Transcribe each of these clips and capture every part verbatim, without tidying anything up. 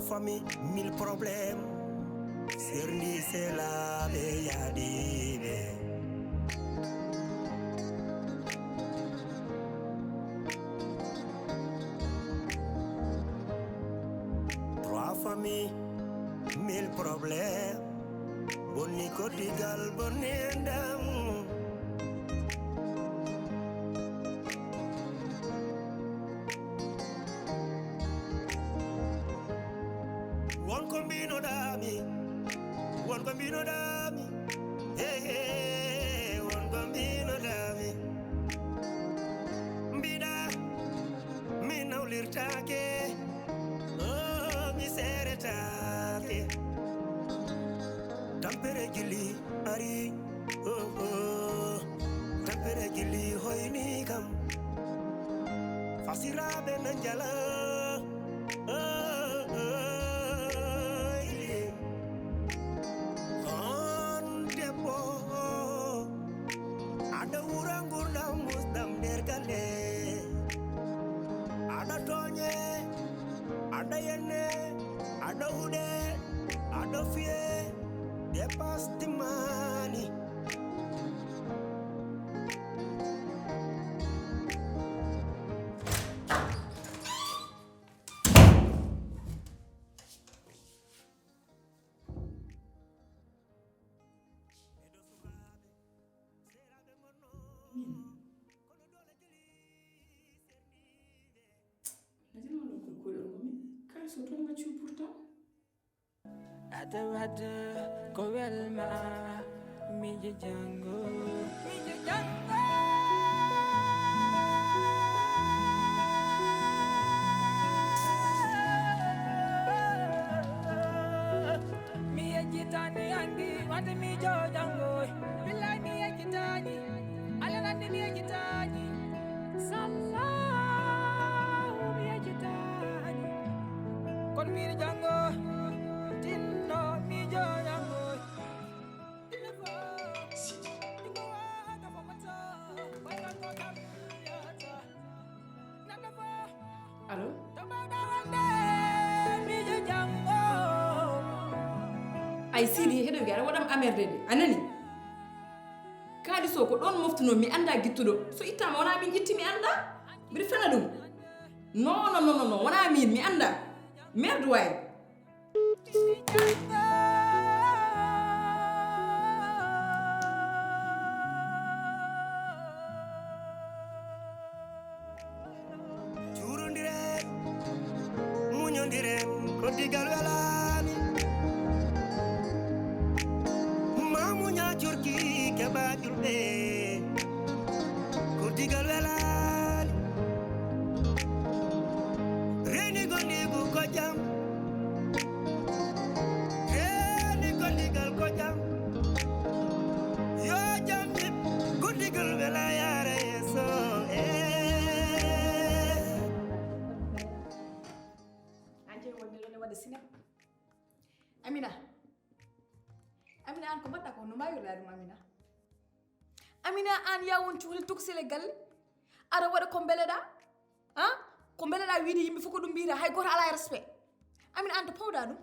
Famille, mille problèmes. Serndi selaɓe yaadiɓe. Trois familles, mille problèmes. Bonni koddigal, bonni enɗam. Won ko mbinoɗami, won ko mbinoɗami, hey, hey, won ko mbinoɗami. Mbiɗa, mi nawlirtake, oh, mi seretaake. Tampere jilli ari, oh, oh. Tampere jilli hoyni kam. Fasiraɓe na njala, oh, oh, ili. On debbo, aɗa wura ngurdam musɗam nder galle. Aɗa tooñe, aɗa yenne, aɗa huɗe, aɗa fiye, dépasse timmani. Adawada ko welma mijo jango. Mijo jango. Mi yejjitani anndi wonde mijo jango. Billahi mi yejjitani. Alla nandi mi yejjitani. Sallahu mi yejjitani. Kon miiri jango, tinno miijo jango. Allo? Ay Sidi, heɗo wiya aɗa waɗam amerde de, a nani? Kaalis o ko ɗon moftuno, mi annda gittuɗo. So ittama wona min itti, mi annda. Mbiɗa fena ɗum. Non, non, non, non, non, wona min, mi annda. Merde way. Cuurondiren, muñondiren, ko digal welaani. Ma muña curki keɓa julɓe, ko digal welaani. Reeni gondigu ko jam. Reeni gondigal ko jam. Yo jam ñib, gondigal wela yaara yeeso. Eh. An jeyi wonde ɗon e waɗa cinéma. Amina. Amina, an ko mbaɗɗa ko? No mbayirɗa ɗum, Amina? Amina, an yawon cuhli tuksele galle. Aɗa waɗa ko mbeleɗa? Ha? Ko mbeleɗa wiide yimɓe fof ko ɗum mbiyata, hay gooto alaa e respect. Amina, an to pawɗa ɗum?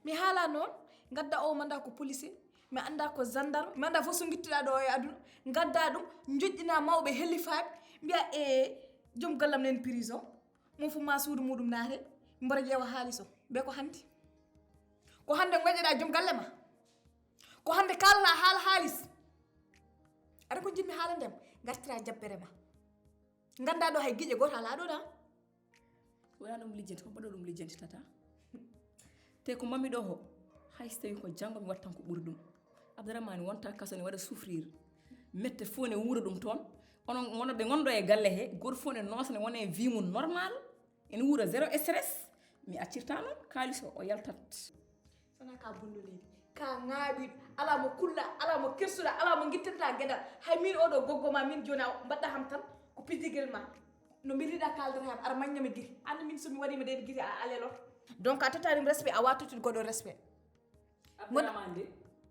Mi haala noon, ngadda o, mi annda ko policier, mi annda ko gendarme, mi annda fof so ngittuɗa ɗo e aduna. Ngadda ɗum, njoƴƴina mawɓe hellifaaɓe, mbiya e joom gallam nen prison. Mo fof ma suudu muɗum naate, mboɗo ƴeewa haalis o. Mbiya ko hannde. Ko hannde ngoƴƴoɗa joom galle ma. Ko hannde kaalata haala haalis. Aɗa ko jiɗmi haalande ma, ngartira jabbere ma. Ngannda ɗo hay giƴe gooto alaa ɗo ɗa. Wona ɗum lijjanti, ko mbaɗo ɗum lijjanti tata. Te ko mami ɗo ho, hay so tawi ko janngo mi wattan ko ɓuri ɗum. Abdourahmane wonta kaso ne waɗa souffrir. Mette fof ne wuura ɗum toon. Onon wonɓe ngonɗo e galle he, gooto fof ne noosa ne wona e vie mum normal. Ene wuura zéro stress. Mi accirta noon, kaalis o, o yaltat. Sana ka bonɗo leydi, ka ŋaaɓiiɗo, alaa mo kulla, alaa mo kirsuɗa, alaa mo ngittirta geɗal. Hay min oɗo goggo ma, min jooni a mbaɗɗa ham tan, ko pijjigel ma. No mbiriɗa kaaldata ham, aɗa mañña mi giri. An min so mi waɗi ma deedi giri a alelor. Donc a tottani mi respect, a wawa tottude goɗɗo respect. Abdourahmane de,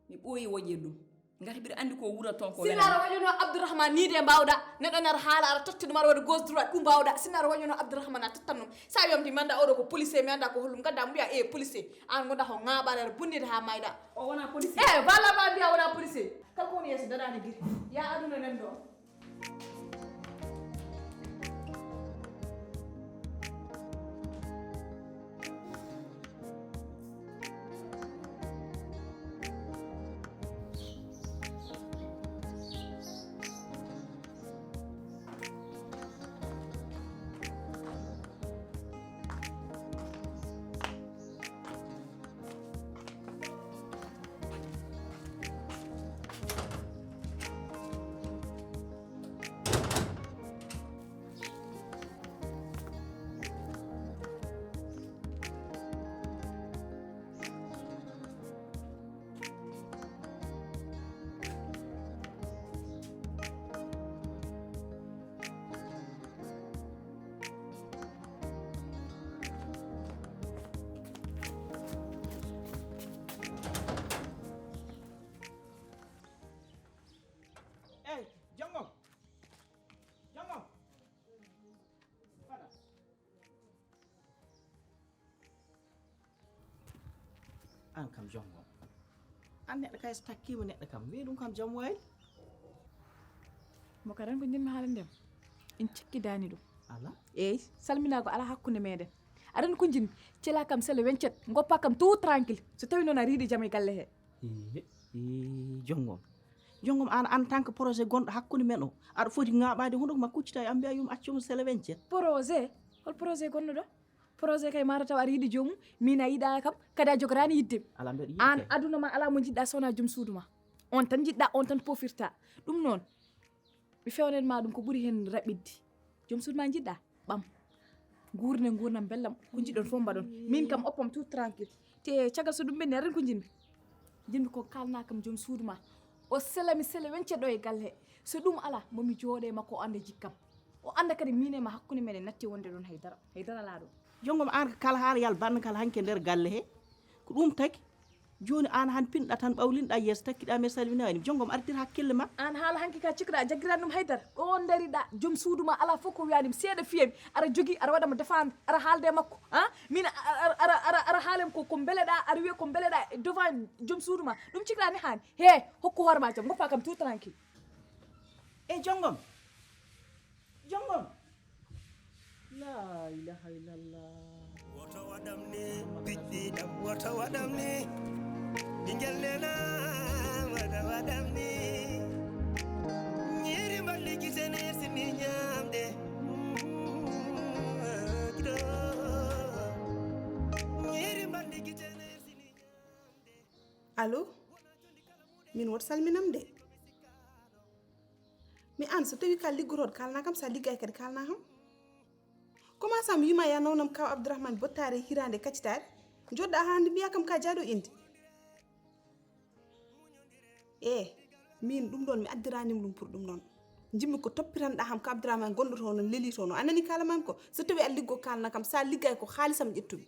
mi ɓooyi woƴƴe ɗum. Ngati mbiɗa anndi ko wuro toon ko sinno aɗa wañuno Abdourahmane ni de mbawɗa. Neɗɗo nara haala aɗa totta ɗum aɗa waɗa gauche droite ɗum mbawɗa. Sinno aɗa wañuno Abdourahmane a tottan ɗum. Sa wiyam ti mi annda oɗo ko policier mi annda ko hollum gadda mbiya e policier. An gonda ko ŋaaɓaare aɗa bonnida ha mayɗa. O wona policier. Eh, balla ma mbiya wona policier. Kala ko woni yeeso daraani giri. Ya aduna nan ɗo. Ey, jongom. Jongom. Fada. An kam jongom. An neɗɗo kay so takkiima neɗɗo kam, wiya ɗum kam jam waali. Mo kadi ko njiɗmi haalande ma. En cikkidaani ɗum. Ala? Eey, salminago ala hakkunde meɗen. Aɗa anndi ko njiɗmi? Cela kam sele wencet, ngoppa kam tout tranquille. So tawi noon a riiɗi jam e galle he. Ee, ee, jongom. Jongom an en tant que projet gonɗo hakkunde men o. Aɗa foti ŋaaɓaade hundo ma kuccita e am mbiya yum accu mo sele wencet. Projet? Hol projet gonɗo ɗo? Projet kay mata taw aɗa yiɗi joomum, min a yiɗa kam, kadi a jogoraani yiɗde mi. Ala mbeɗa yiɗi an kay. Aduna ma ala mo njiɗɗa sona joom suudu ma. On tan njiɗɗa, on tan pofirta. Ɗum noon, mi fewnen ma ɗum ko ɓuri heen raɓɓiɗde. Joom suudu ma njiɗɗa, ɓam. Nguurne nguurnam bellam, ko njiɗɗon fof mbaɗon. Min kam oppam tout tranquille. Te caggal so ɗum ɓenni, aɗa anndi ko njiɗmi? Njiɗmi ko kaalna kam joom suudu ma. O selami sele wence ɗo e galle he. So ɗum ala, mo mi jooɗe makko o annda jikkam. O annda kadi min e ma hakkunde meɗen natti wonde ɗon haydara. Haydara laa ɗo. Jongom an ko kala haala yal banna kala hanke nder galle he. Ko ɗum tagi. Jooni an han pinɗa tan ɓawlinɗa yeeso takkiɗa mi salminaani. Jongom artir hakkille ma. An haala hanke ka cikkuɗa a jaggiran ɗum haydara. Ɗo ndariɗa joom suudu ma ala fof ko wiyanima seeɗa fiyami. Aɗa jogi aɗa waɗa mo défendre aɗa haalde e makko. Ha? Min aɗa aɗa aɗa aɗa haalem ko ko mbeleɗa aɗa wiya ko mbeleɗa e devant joom suudu ma. Ɗum cikkuɗa ni haani. He hokku hoore ma jam goppa kam tout tranquille. E jongom. Jongom. La ilaha illallah. Woto waɗam ni, ɓiɗɗi ɗam, woto waɗam ni. Ɓingel nena, woto waɗam ni. Nyiri mballi gite ne sini nyamde. Gido. Nyiri mballi gite ne sini nyamde. Allo? Min woto salminam de. Mi an so tawi ka liggotooɗo kaalna kam, sa liggay kadi kaalna kam. Comment ça mi wima ya nawnam kaw Abdourahmane bottaare hiraande kaccitaare? Joɗɗa ha hande mbiya kam ka jaaɗo inde. E min ɗum ɗon mi addiranima ɗum pour ɗum ɗon. Jimmi ko toppitanɗa ham ka Abdourahmane gonɗo toon leli toon. A nani kala mam ko so tawi a liggo kaalna kam, sa liggay ko haalisam ƴettumi.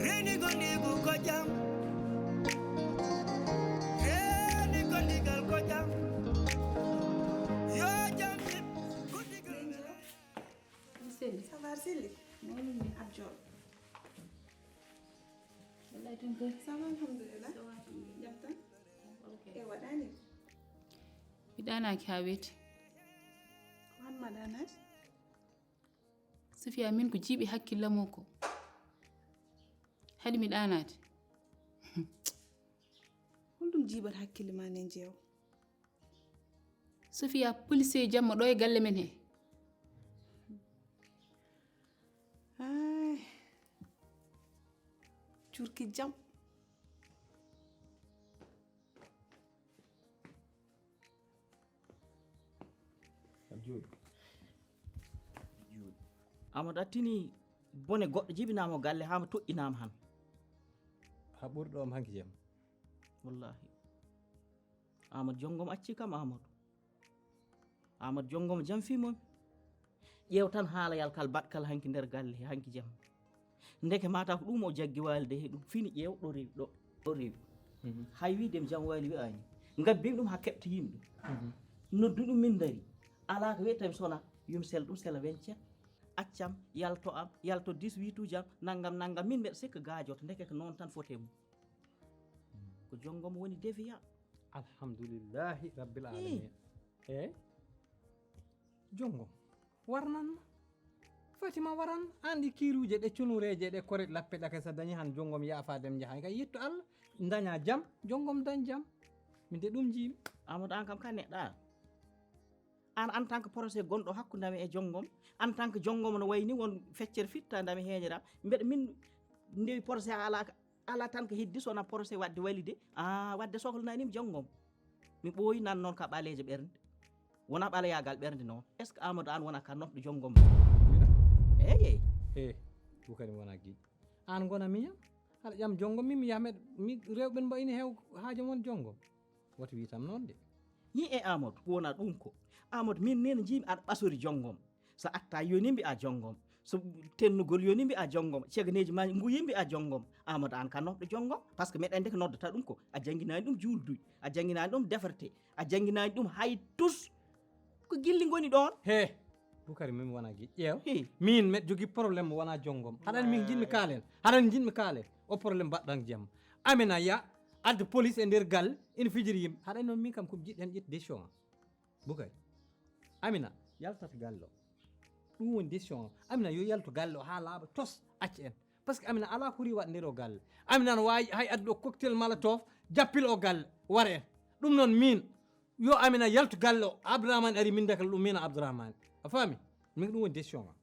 Reni gondigu ko jam. Reni gondigal ko jam. Yo jam. Seli. Ça va, Seli? Mawɗum ni. Abjol. Wallaay tan kay. Ça va, alhamdulillah. Ça va, alhamdulillah. Jam tan? Ok. E waɗani? Mi ɗaanaaki haa weeti. Ko han ma ɗaanaade? Sofiya, min ko jiiɓi hakkillam o ko haɗi mi ɗaanaade. Honɗum jiiɓata hakkille ma nden jeewo? Sofiya, policier jamma ɗo e galle men he. Ay. Curki jam. Jooɗi. Jooɗi. Amadou attini bone goɗɗo jibinaama galle haa mo toƴƴinaama han. Haa ɓuri ɗo am hanki jam. Wallahi. Amadou, jongom acci kam, Amadou. Amadou, jongom jam fii mon. Ƴeew tan haala yalkal baɗkal hanki nder galle, hanki jam. Ndeke mata ko ɗum o jaggi waalde he ɗum fini ƴeew ɗo rewi ɗo. O rewi. Mhm. Hay wiide mi jam wayli wi'aani. Ngam bim ɗum haa keɓta yimɓe. Mhm. Noddu ɗum min dari. Alaa ko wi'etee mi sona, yo mi sel ɗum sela wencet. Accam, yalto am, yalto dix-huit uji am, nanngam, nanngam. Min mbeɗa sikka gaajoto, ndeke ko noon tan fotee mum. Ko jonngo mo woni deviya. Alhamdulillahi Rabbil Ii. Alamin. Eey? Jonngo. Warnan ma. Fatima waran. An ɗi kiiruuje ɗe cunureeje ɗe kore lappe ɗake sa dañi han jonngom yaafaade mi njaha. Kay yetto Allah. Daña jam. Jonngom dañ jam. Min de ɗum jiimi. Amadou, an kam ka neɗɗa. An, en tant que projet gonɗo hakkunde amen e jonngom, en tant que jonngom no wayni won feccere fittaande amen heeñere am. Mbeɗa min ndewi projet a alaa ka, alaa tan ko heddi so wonaa projet waɗde validé. Ah, waɗde sohlanaani mi jonngom. Mi ɓooyi nan noon ka ɓaleejo ɓernde. Wonaa ɓaleyagal ɓernde noon. Est-ce que Amadou an wona ka nofɗo jonngom? Mina? Eey, eey. He, Bukari wona giɗi. An gona miñam? Haɗa ƴam jonngom min mi yaha meɗ-, mi rewɓe mbayni heew haajo mon jonngom. Woto wi tan noon de. Yi e Amadou, ko wona ɗum ko. Amadou, min nena jiimi aɗa ɓasori jonngom. So atta yoni mbi'a jonngom. So tennugol yoni mbi'a jonngom. Ceganeeji ma nguyi mbi'a jonngom. Amadou, an ka nofɗo jonngom. Par ce que meɗen de ko noddata ɗum ko. A jannginaani ɗum juulduy. A jannginaani ɗum deferte. A jannginaani ɗum hay tus. Ko gilli ngoni ɗoon. He, Bukari, min wona giƴƴeew. Hi. Min meɗ jogi problème mo wona jonngom. Haɗani min jiɗmi kaalen. Haɗani jiɗmi kaalen. O problème mbaɗɗan jam. Amina ya, adda police e nder gal, ina fijiri yimɓe. Haɗani noon min kam ko mi jiɗɗen ƴetti décision am. Bukari. Amina, yaltat galle o. Ɗum woni décision o. Amina, yo yaltu galle o haa laaɓa tos, acca en. Par ce que Amina alaa ko ri waɗ nder o galle. Amina no waawi hay addu o cocktail Molotov, jappil o galle, war en. Ɗum noon min, yo Amina yaltu galle o. Abdourahmane ari, min dakal ɗum min Abdourahmane. A faami? Min ɗum woni décision am.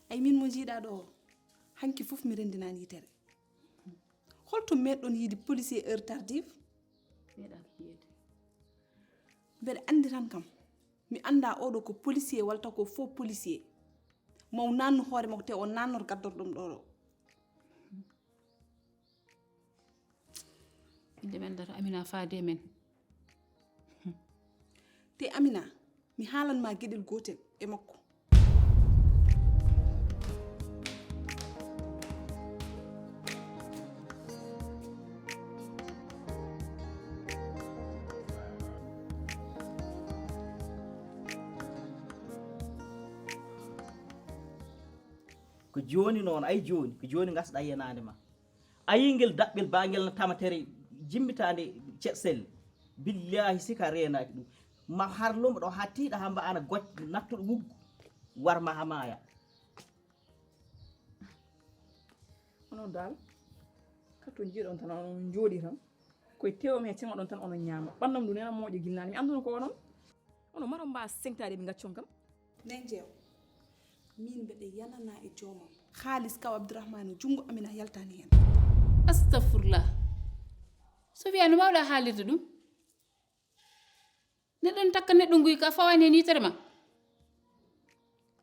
Ay, min mo njiiɗaa ɗo o, hanki fof mi renndinaani yitere. Holto meɗɗon yiide policier heure tardive? Meeɗaaka yiyeede. Mbeɗa anndi tan kam, mi anndaa oɗo ko policier walla taw ko faux policier. Maw naannu hoore makko te o naannor gaddorɗo ɗum ɗo ɗo. Inde men dara Amina faade men. Te Amina, mi haalan ma geɗel gootel e makko. Ko jooni noon, ay jooni, ko jooni ngasɗa yenaande ma. A yii ngel daɓɓel baangel no tamatere jimbitaande ceɗsel. Billaahi, si ka reenaaki ɗum. Ma harluma ɗo haa tiiɗa haa mba ana goj nattuɗo wuggu. War ma haa maaya. Onon daal, kato njiiɗon tan, onon njooɗi tan. Koye tewo me ceŋoɗon tan, onon ñaama. Ɓannam ndu nena mooƴo ginnani. Mi annduno ko onon. Onon maron mba sengtaade ɓe gaccon kam. Nen jeew. Min mbeɗa yanana e joomam. Haalis kaw Abdourahmane junngo Amina yaltani heen. Astafurlah. Sofiya, no mawɗa haalirde ɗum? Neɗɗo ne takka neɗɗo nguy ka fawani heen yitere ma.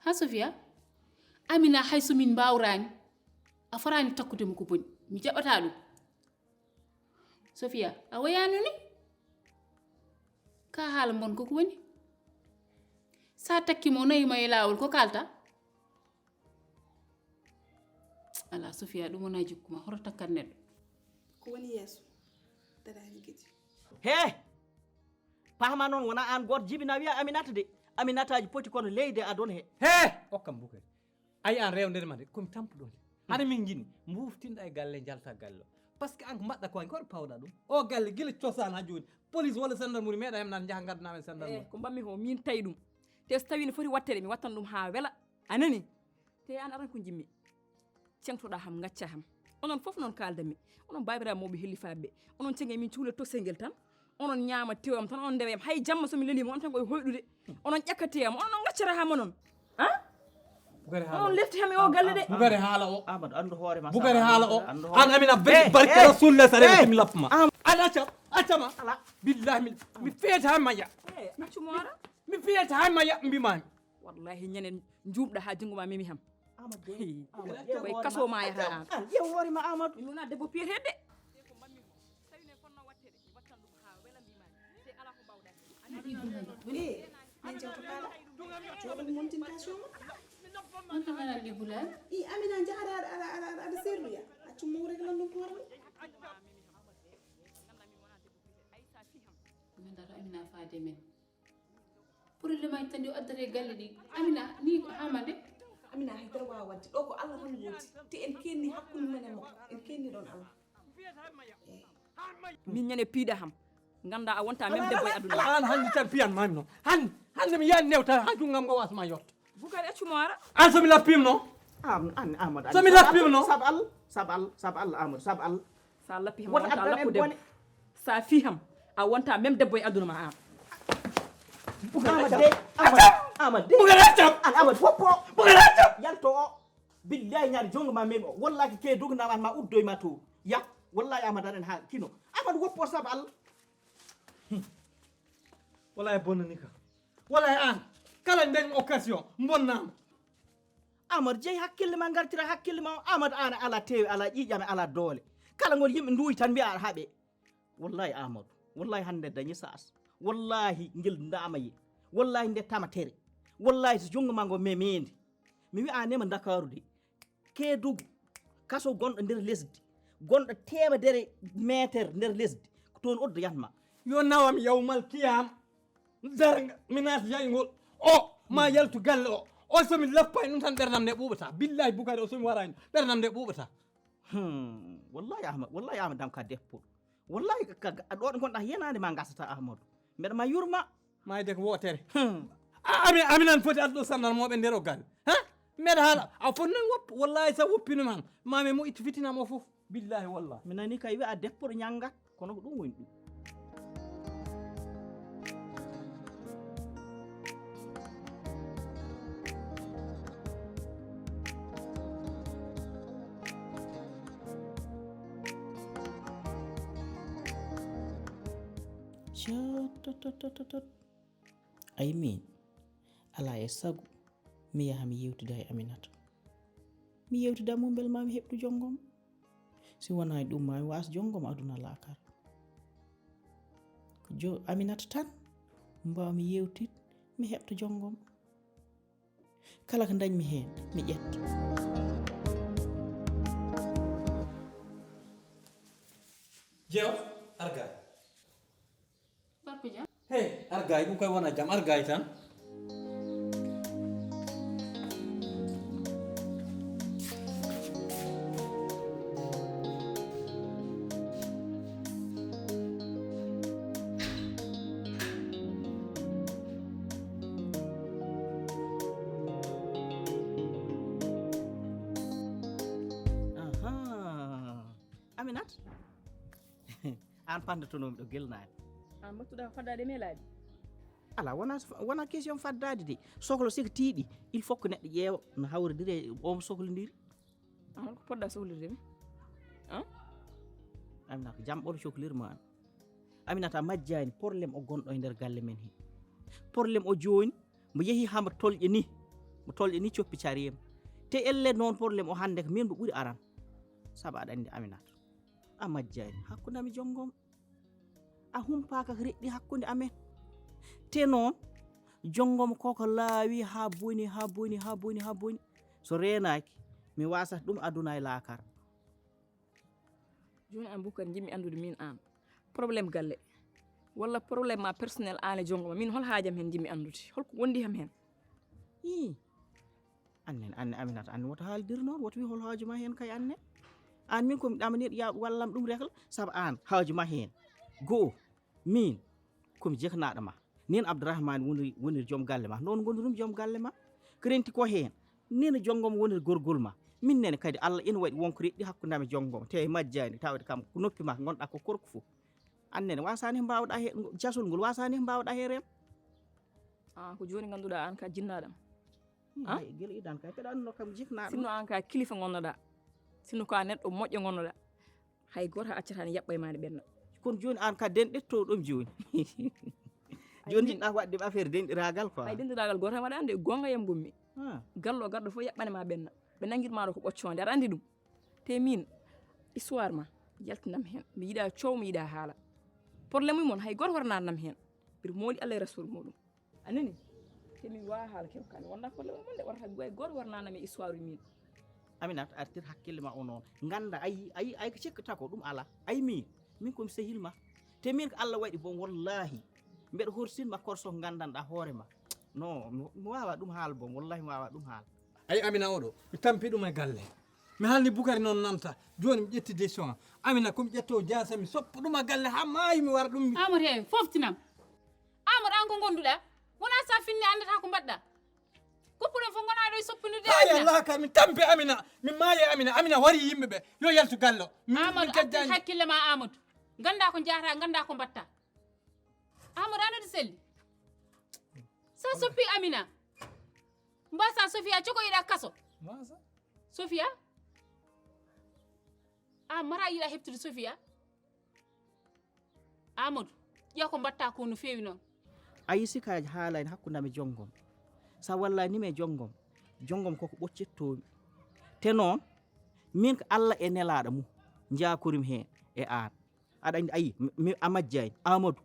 Ha Sofiya? Amina, hay so min mbawrani, a farani takkude mo ko boni. Mi jaɓata ɗum. Sofiya, a woyano ni? Ka haala mbon ko ko woni? Sa takki mo, o nawi ma e laawol, ko kalta? Ala Sofiya, ɗum wona jikku ma. Hoto takkat neɗɗo. Ko woni yeeso? Darani gidi. He! Pahma noon wona aan gooto jibina wiya Aminata de. Aminataaji poti kono leydi adon he. He! Okkam Bukari. Ayi aan rewndere ma de, komi tampuɗo de. Hara min njiɗmi, mbuftinɗa e galle, njalta galle o. Par ce que aan ko mbaɗɗa ko, ko waɗi pawɗa ɗum? O galle gila cosaan haa jooni. Police walla gendarmerie meeɗa hemnaade njaha ngaddana men gendarmerie. Eh, ko mbaɗmi ko, min tawi ɗum. Te so tawi no foti wattere, mi wattan ɗum haa wela. A nani? Te aan aran ko njiɗmi. Ceŋtoɗa ham, ngacca ham. Onon fof noon kaaldanmi. Onon baabiraaɓe mawɓe hellifaaɓe ɓe. Onon ceŋe min cuule tosel ngel tan. Onon ñaama tew am tan, onon ndewa am. Hay jamma so mi leliima, on tan ko e hoyɗude. Onon ƴakkate am, onon on ngaccata ham onon. Ha? Bukari haala Onon o. Lefti ham e o galle de. Bukari haala o. Amadou, anndu hoore ma. Bukari haala o. Anndu hoore. An Amina, be-, Eh, barke eh, Rasulullah, sare eh, mi lappa ma. Am- An acca, acca ma. Ala. Billahi, mi, mi feeta ha maya. Eh, accu mo ara. Mi feeta ha maya, mbimami. Wallahi, ñanden njuumɗa haa junngo ma memi ham. Amadou, Hey. Amadou, Koye kaso ma yaha an. An, ƴeew hoore ma, Amadou. Min wona debbo piyeteeɗo de. Ko mbaɗmi ko, so tawi ne fotno waɗteede, mi wattan ɗum haa wela, mbima te ala ko mbawɗa heen. A nani? Eh, min jewtotaɗo. Jooɗo ko montinta suuma. Ɗum ko nana ligulal. I Amina, njaha aɗa, aɗa, aɗa, aɗa, aɗa serruya. Accu mo reglan ɗum hoore mum. Dara Amina faade men. Problème aji tan yo addata e galle ɗi. Amina, ni ko Amade. Amina, hay dara waawa waɗde. Ɗo ko Allah tan woodi. Te en kenni hakkunde men e makko. En kenni ɗon Allah. Eey. Min ñande piiɗa ham. Ganda a wonta même debbo e aduna. Ala an hannde tan piyan mami noon. Hannde, hannde mi yaani newta ha junngam ngo wasma yotta. Bukari accu mo ara. An so mi lappima noon. Am an Amadou. So mi lappima noon. Sab Allah, sab Allah, sab Allah Amadou, sab Allah. Sa lappi ham a wonta lappu debbo. Sa fi ham a wonta même debbo e aduna ma an. Amadou de, Amadou, Amadou de. Bukari accam. An Amadou foppo. Bukari accam. Yalto o. Billahi ñaari jongo ma memi o. Wallahi ke dognama an ma uddoy ma to. Ya. Wallahi Amadou aɗen ha kino. Amadou woppo sab Allah. Wallahi bonnani ka. Wallahi an. Kala dañ occasion bonnama. Amadou jeyi hakkille ma gartira hakkille ma o. Amadou an ala tewi ala ƴiƴam ala doole. Kala ngol yimɓe nduwi tan mbiya aɗa haaɓe. Wallahi Amadou. Wallahi hande dañi sas. Wallahi ngel ndamaye. Wallahi nde tamatere. Wallahi so jongo ma ngo memede. Mi wi'anima Ndakaaru de. Keedugu, kaso gonɗo nder lesdi, gonɗo teemedere meeter nder lesdi, ko toon oddo yatma. Yo nawam yawmal kiyam. Darga, mi naata jayngol. O, ma yaltu galle o. O, so mi lappay ɗum tan, ɓernam nde ɓuuɓata. Billahi Bukari o, so mi warayno, ɓernam nde ɓuuɓata. Hmm, wallahi Ahmad, wallahi Ahmad dam ka deppo. Wallahi ka, ka, ka, ɗo ɗo gonɗa yenade ma gasata Ahmadu. Mbeɗa ma yurma. Mayde ko wootere. Hmm. A, ami, ami nan foti adduɗo sannal moɓe nder o gal. Ha? Mbeɗa haala, a foti nan woppu. Wallahi sa woppino man. Mami mo itti fitinam o fof. Billahi wallahi. Mi nani kay wi'a deppo ɗo ñanngat. Kono ko ɗum woni ɗum. Cottototototot. Ay min, alaa e sago mi yaha mi yewtida e Aminata. Mi yewtida mo mbel ma mi heɓtu jongom. Si wonaa e ɗum ma mi waas jongom aduna laakara. Ko jo Aminata tan mbawmi yewtid mi heɓto jongom. Kala ko dañmi heen mi ƴetta. Jeew, arga. Barko Dia. Hey, argay ɗum koye wona jam, argay tan. Ahaa. Aminat. An pandotonomi ɗo gelnaani. An mbattuɗa ko faddaade me laabi. Ala wona wona question faddaade de. Soklo sika tiiɗi il faut que neɗɗo ƴeewa no hawrodiri e omo soklodiri. An ko poɗɗa soklirde mi? An? Amina ko jam ɓolo soklirma an. Aminata majjani problème o gonɗo e nder galle men he. Problème o joni mo yehi ha mo tolƴe ni. Mo tolƴe ni coppi cariyam. Te elle noon problème o hande ko min mo ɓuri aran. Saabu aɗa andi Aminata. A majjani hakkunde am e jongom. A humpaaka ko reɗɗi hakkunde amen. Te noon jongom koko laawi ha boni ha boni ha boni ha boni. So reenaaki mi wasat ɗum aduna e laakara. Jooni an Bukar njiɗmi anndude min an problème galle walla problème ma personnel an e jongoma min hol haajam heen njiɗmi anndude holko wondi ham heen? Ii. Annen anne Aminata anne woto haaldir noon woto wi hol haaju ma heen kay anne. An min komi ɗamaniɗo ya wallam ɗum rekla sabu an haaju ma heen. Goo min komi jeknaɗo ma. Nin Abdourahmane woniri woniri joom galle ma noon gondurum joom galle ma. Ko renti ko heen nina jonngom woniri gorgol ma. Min nene kadi Allah ina waɗi wonko reɗɗi hakkunde am e jonngom te majjani tawde kam ko noppi ma gonɗa ko korko fof. An nene wasani mbawɗa he jasol ngol wasani mbawɗa he rem. Ah, ko joni ganduɗa an ka jinnaɗam. Ah? Gila idan kay peɗa anno kam jiknaɗo sinno an ka kilifa gonnoɗa sinno ka neɗɗo moƴƴo gonnoɗa. Hay goto a accata ne yaɓɓa e ma ne ɓenna. Kono joni an ka den ɗetto ɗum joni. Joni jiɗɗa ko waɗde affaire denɗiragal quoi. Hay denɗiragal goto waɗa ande gonga yam gommi. Ah. Gallo garɗo fof yaɓɓane ma ɓenna ɓe nangir ma ɗo ko ɓocconde aɗa andi ɗum. Te min histoire ma yaltinam hen mi yiɗa coow mi yiɗa haala. Problème mum on hay goto warananam hen. Mbiɗa mooli Allah e rasul muɗum. A nani? Te min wawa haala kew kane wonda problème mon de warata goy goto warnanami histoire min. Aminata artir hakkille ma o noon ganda ayi ayi ay ko cekkata ko ɗum ala ay min min komi sehil ma. Te min ko Allah waɗi bon wallahi Mbeɗa horsin ma korso ko nganndanɗaa hoore ma. No, mi mi waawaa ɗum haal boom, wallahi mi waawaa ɗum haal. Ayi Amina oɗo, mi tampi ɗum e galle. Mi haalni Bukari noon namta. Jooni mi ƴetti décision am. Amina ko mi ƴetto jaasa mi soppa ɗum e galle haa maayi mi wara ɗum. Amadou, he, fooftinam. Amadou, aan ko ngonduɗaa? Wonaa so a finni anndataa ko mbaɗɗaa. Koppuɗon fof ngonaa ɗo e soppunude. Hay Amina. Allah ka mi tampi Amina. Mi maayi Amina. Amina wari yimɓe ɓe. Yo yaltu gallo. Mi Amadou, mi gajjaani. Hakkille ma Amadou. Nganndaa ko njahata, nganndaa ko mbaɗta. Amadou, an aɗa selli. Sa soppi Amina. Mbasa Sofia cokoyɗa kaso. Mbasa. Sofia. A mara yiɗa heɓtude Sofia. Amadou, ƴeew ko mbaɗta ko no feewi noon. A yi sikaaji haalayno hakkunde am e jonngom. Sa wallani mi e jonngom, jonngom koko ɓoccittomi. Te noon, min ko Allah e nelaaɗo mum njakorim heen e aan. Aɗa anndi, ayi, mi, mi, a majjayno. Amadou,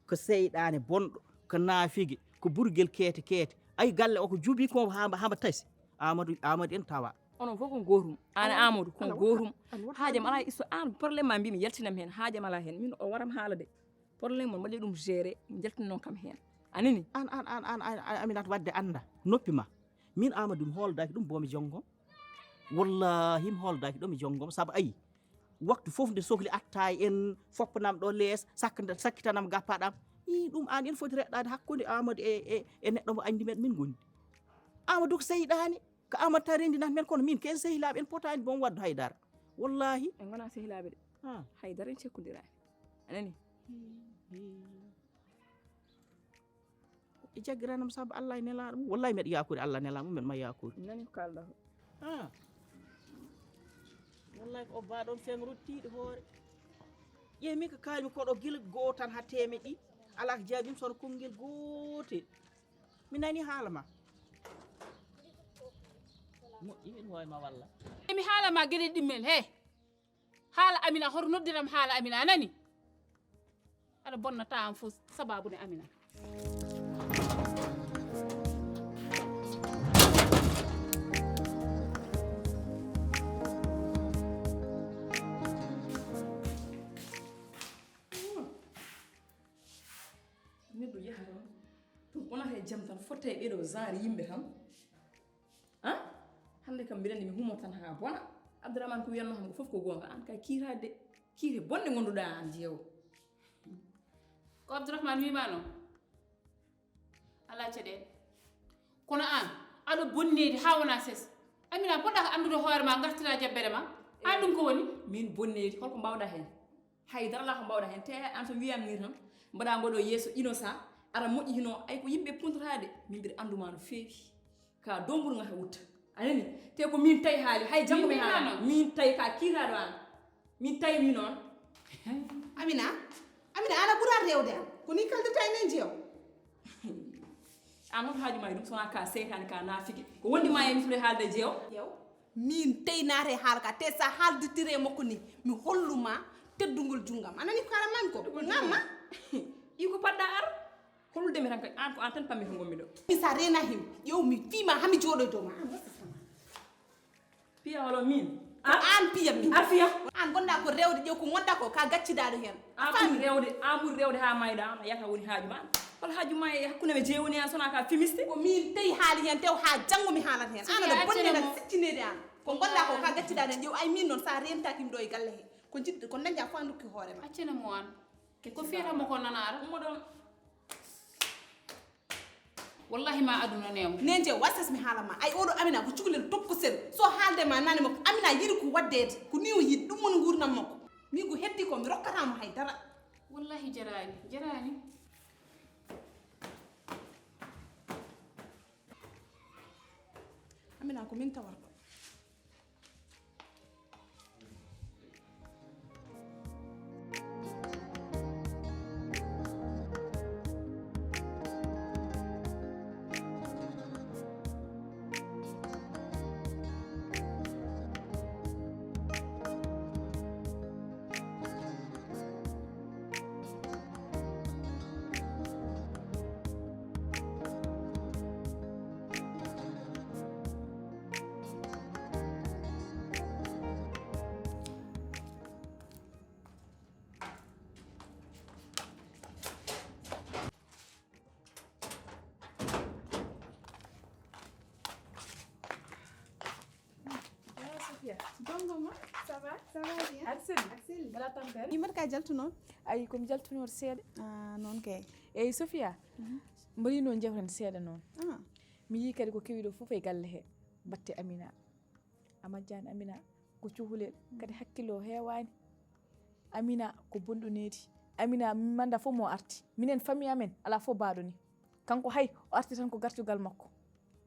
ko seyɗaane bonɗo, ko naafige, ko burgel keete keete. Ayi, galle o ko jubi ko hamba, hamba tasi. Amadou, Amadou en tawa. Onon fof ko gootum. Aan e Amadou ko gootum. Haajam alaa isto aan problème ma mbimi yaltinam heen. Haajam alaa heen. Min o waram haala de. Problème mon mbaɗi ɗum gérer, njaltin noon kam heen. A nani? Aan, aan, aan, aan, aan, aan, Aminata, waɗde annda. Noppi ma. Min Amadou mi hooldaaki ɗum boomi jonngom. Wallahi mi hooldaaki ɗum e jonngom. Sabu ayi. Waktu fof nde sohli attaay en, foppanam ɗo lees, sakk-, sakkitanam gappaɗam. Ii, ɗum aan en foti reɗɗaade hakkunde Amadou e, e, e neɗɗo mo anndi men min ngondi. Amadou ko seyɗaani. Ko Amadou tan renndinat men, kono min ken sehilaaɓe en potaani boom waɗde hay dara. Wallahi. En ngonaa sehilaaɓe de. Ah. Hay dara en cekkondiraani. A nani? E jaggiranam sabu Allah e nelaaɗo mum. Wallahi mbeɗa yaakori Allah nelaaɗo mum, mbeɗa ma yaakori. Nani ko kaalɗa ko? Ah. Wallahi ko o baaɗon feŋ rottiiɗo hoore. Ƴeew min ko kaalmi ko ɗo gila goo tan haa teemeɗɗe ɗiɗi. Alaa ko jaabim sono konngel gootel. Mi nani haala ma. Moƴƴi, miɗo hoore ma walla. Mi haala ma geɗe ɗimmel, he. Haala Amina, hoto noddiram haala Amina, a nani? Aɗa bonnata am fof sababu ne Amina. Neɗɗo yaha tan, ɗum wonata e jam tan, fotta e ɓeɗo genre yimɓe tan. Ah? Hannde kam mbiɗa anndi mi humo tan haa bona. Abdourahmane ko wiyanno kam ko fof ko goonga. Aan kay kiiraade, kiire bonɗe ngonduɗa aan jeewo. Ko Abdourahmane wiima noon? Alaa caɗeele. Kono aan, aɗa bonneede haa wona ses. Amina, poɗɗa ko anndude hoore ma, ngartira jabbere ma. Aan ɗum ko woni? Min bonneede, holko mbaawɗa heen? Hay dara alaa ko mbaawɗa heen. Te aan so wiyaama nii tan, mbaɗa ngoɗo yeeso innocent, aɗa moƴƴi hino, ay ko yimɓe puntotaade. Min mbiɗa annduma no feewi. Ka domburu ngata wutta. A nani? Te ko min tawi haali, hay janngo mi haala. Min tawi ka kiiraaɗo aan. Min tawi mi noon. Amina, Amina, aan a ɓuraa rewde am. Ko ni kaldata e nen jeew. Aan hoto haaju ma e ɗum, so wonaa ka seytaane, ka naafige. Ko wondi ma e mi foti haalde jeew. Jeew. Min tey naate haala ka, te sa haalditire makko ni, mi holluma teddungol junngam. A nani ko kaalan mami ko? Teddungol ngamma? Iko paɗɗa ar. Hollude mi tan kay, aan ko aan tan pammi ko ngonmi ɗo. Mi sa rena him, ƴeew mi fiima haa mi jooɗo e dow ma. Aan wasa sama. Piya holo min? Ko aan piya min. A fiya? Aan ngonɗa ko rewde, ƴeew ko ngonɗa ko, ka gaccidaɗo heen. Aan ɓuri rewde, aan ɓuri rewde haa mayɗa, aan a yiyata woni haaju ma. Hol haaju ma e hakkunde men jeewoni aan, so wonaa ka fimiste? Ko min tawi haali heen, tew haa janngo mi haalat heen. Aan aɗa bonni aɗa siccineede aan. Ko ngonɗa ko, ka gaccidaɗo heen, ƴeew ay min noon, sa rentaaki mi ɗo e galle he. Ko njiɗ-, ko dañɗa fof a ndokki hoore ma. Accana mo aan. Ko fiyata mo ko nanaara? Ummo ɗoon. Wallahi ma aduna neema. Nen je wasas mi haala ma. Ay oɗo Amina ko cukalel tokko sel. So haalde ma nane makko Amina yiɗi ko waddeede. Ko ni o yiɗi. Ɗum woni nguurndam makko. Min ko heddi ko mi rokkata mo hay dara. Wallahi jaraani, jaraani. Amina ko min tawarɗo. Ça va bien? Aɗa selli? Aɗa selli? Mbaɗa tampere? Min mbaɗa ka jaltu noon. Ayi, ko mi jaltunooɗo seeɗa. Ah, noon kay. Eyi, Sofia, mbaɗi noon jewten seeɗa noon. Ah. Mi yii kadi ko kewi ɗo fof e galle he. Batte Amina. A majjaani Amina, ko cukalel, kadi hakkille o heewaani. Amina ko bonɗo needi. Amina, mi manda fof mo arti. Minen famille amen, alaa fof baaɗo ni. Kanko hay, o arti tan ko gartugal makko.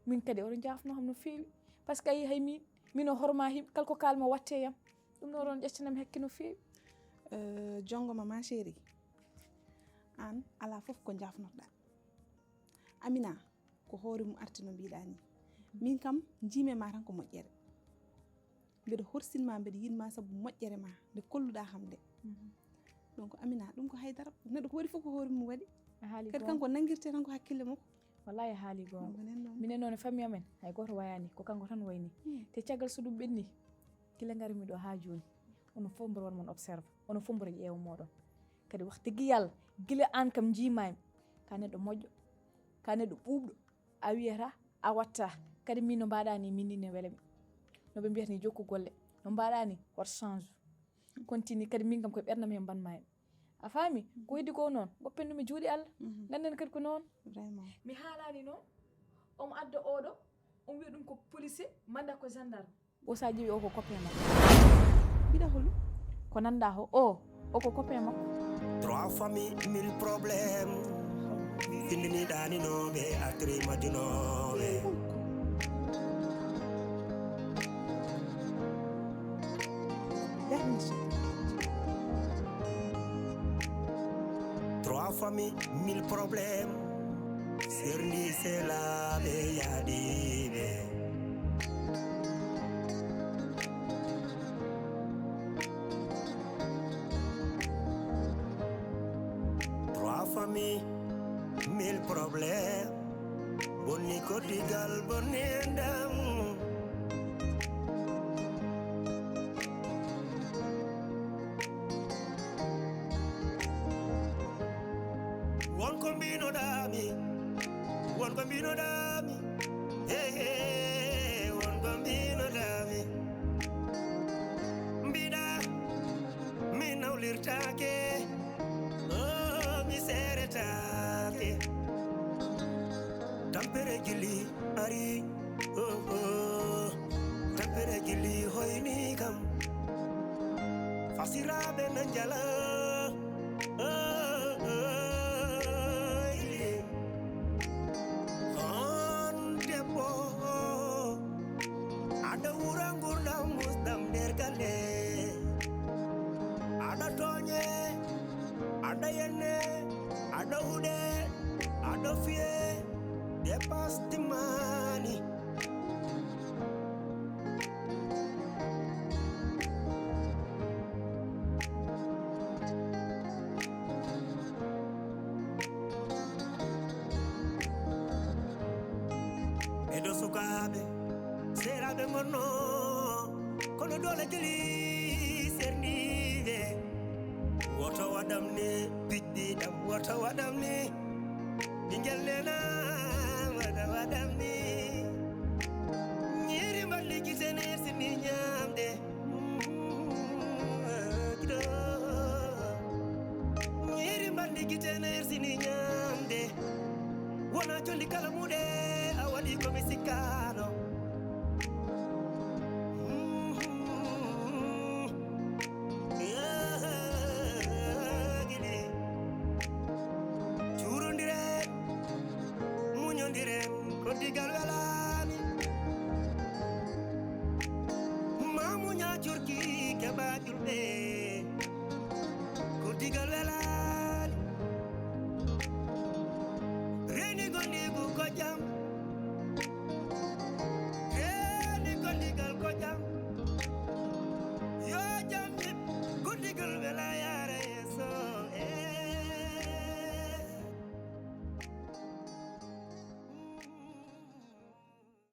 Min kadi, oɗo jaafno kam no feewi. Parce que a yii hay min, min o horma him-, kala ko kaalmo watte yam. Ɗum noon oɗon ƴettanam hakke no feewi. Euh, jongoma ma chérie. Aan, alaa fof ko jaafnotoɗaa. Amina, ko hoore mum arti no mbiɗa ni. Min kam, njiimi ma tan ko moƴƴere. Mbeɗa horsin ma, mbeɗa yiɗ ma sabu moƴƴere ma, nde kolluɗa kam nde. Mhm. Donc, Amina, ɗum ko haydara. Neɗɗo ko waɗi fof ko hoore mum waɗi. A haali goonga. Kadi kanko nanngirte tan ko hakkille makko. Wallahi a haali goonga. Donc, nen noon. Minen noon e famille amen, hay gooto wayaani, ko kanko tan wayni. Hmm. Te caggal so ɗum ɓenni, gila ngarmi ɗo haa jooni, onon fof mboɗo waɗa mon observe, onon fof mboɗo ƴeewa mooɗon. Kadi wax dëgg Yàlla, gila aan kam njiimaami, ka neɗɗo moƴƴo, ka neɗɗo ɓuuɓɗo, a wiyata, a watta. Kadi min no mbaɗa ni, min ni ne welami. No ɓe mbiyata ni jokku golle. No mbaɗa ni, what change. Continue, kadi min kam koye ɓernam he mbanma en. A faami? Ko heddi ko noon, goppen ɗum e juuɗe Allah. Mhm. Ngannden kadi ko noon. Vraiment. Mi haalani noon, omo adda oɗo, omo wiya ɗum ko policier, manda ko gendarme. O sa ƴeewi o ko copain makko. Mbiɗa holu? Ko nanda ho, o, o ko copain makko. Trois familles, mille problèmes. Findini ɗaninooɓe, artiri majjunooɓe. Trois familles, mille problèmes. Serndi selaaɓe yaadiiɓe. Trois familles, mille problèmes. Bonni koddigal, bonni enɗam. Won ko mbinoɗaami, won ko mbinoɗaami, he, he, won ko mbinoɗaami. Mbiɗa, mi nawlirtaake, oh, mi seeretaake. Tampere jilli ari, oh, oh. Tampere jilli hoyni kam. Fasiraaɓe na njala, oh, oh, ili. On debbo, aɗa wura ngurdam musɗam nder galle. Aɗa tooñe, aɗa yenne, aɗa huɗe, aɗa fiye, dépasse timmaani. Ɓeɗo sukaaɓe, seeraaɓe ngonno, kono doole jeli serniiɓe. Woto waɗam ni, piɗɗi ɗam, woto waɗam ni. Ɓinngel nena, woto waɗam ni. Ñiiri mballi gite ne sini ñaamde. Ñiiri mballi gite ne sini ñaamde. Wona jolli kala muɗe a waɗi ko mi sikkaano. Gili. Cuurondiren, muñondiren, ko digal welaani. Ma muña curki keɓa julɓe, ko digal welaani. Reeni gondigu ko jam.